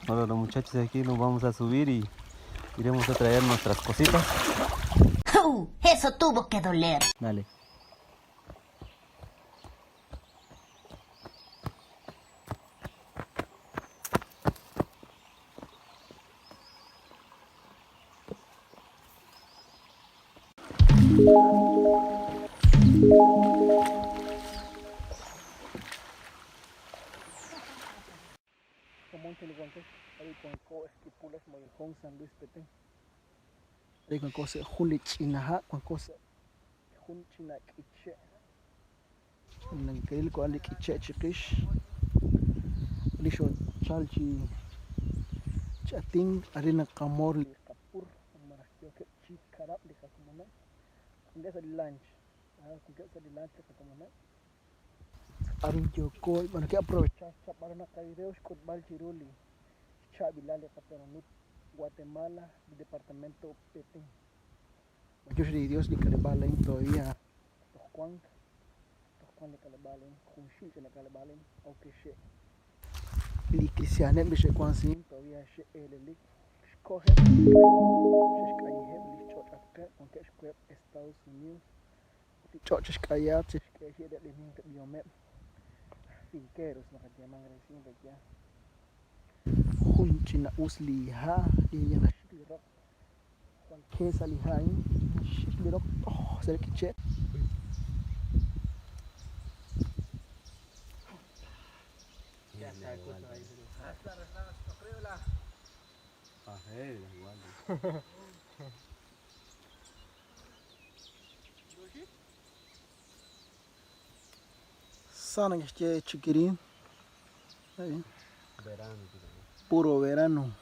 Ahora los muchachos de aquí nos vamos a subir y iremos a traer nuestras cositas. Eso tuvo que doler. Dale. San Luis Petén. Con cosa Juli Chinaja, con cosa Jun China Quiche. En el que Ali Quiche Chiquish. Lisho Chalchi Chatín, Arena Camor, Capur, Marajio, Chicarap, Licacomona. Con esa lunch. Con esa lunch, Licacomona. Arin Yoko, bueno, que aprovechar para una caída, con Chiruli, Chavilale, Caperonit. Guatemala, departamento Petén. Yo soy Dios de Calebalen todavía. Tojuan, Tojuan de Calebalen, Junshil de Calebalen, aunque she. Li Cristianet biche Juan sin todavía she el coge. Estados Unidos. Choch kayat, que de biomet. Finqueros, no que llaman recién de ya. China usli ha li yana shikli rock Juan kesa li ha shikli rock oh se que che ya está Sana que chiquirín. Verano. Puro verano.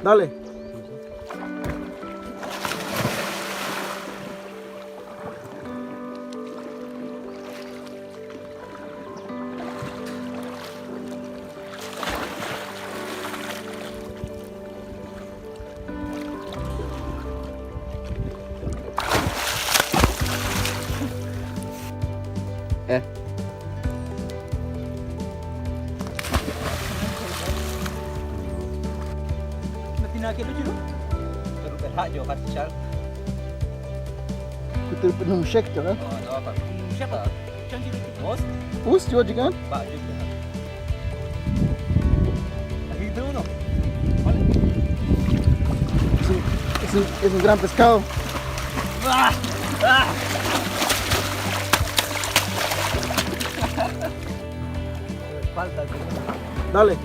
Dale. Es un gran pescado. Dale.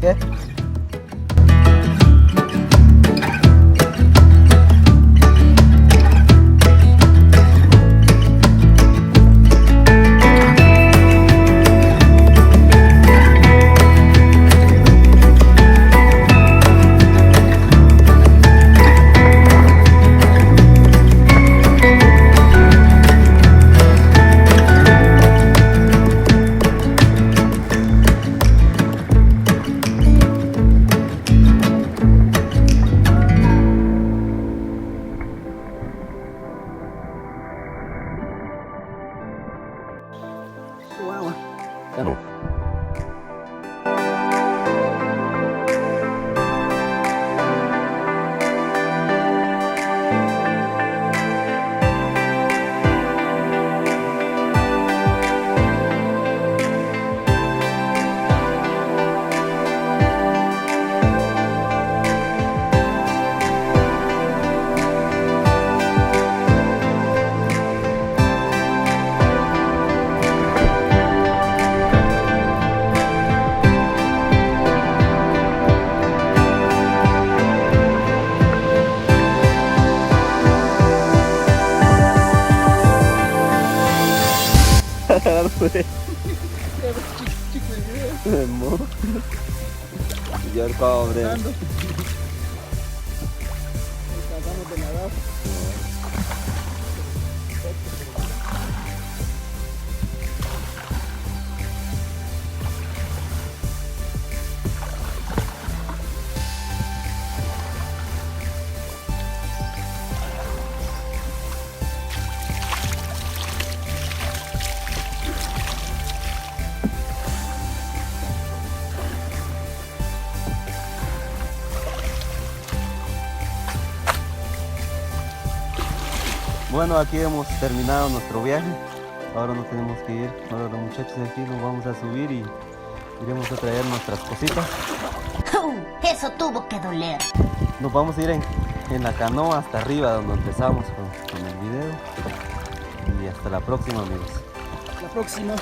¿Qué? Guau. Yo el cobre. Acabamos de nadar. Bueno, aquí hemos terminado nuestro viaje. Ahora nos tenemos que ir. Ahora los muchachos de aquí nos vamos a subir y iremos a traer nuestras cositas. Eso tuvo que doler. Nos vamos a ir en la canoa hasta arriba donde empezamos con el video. Y hasta la próxima, amigos. La próxima.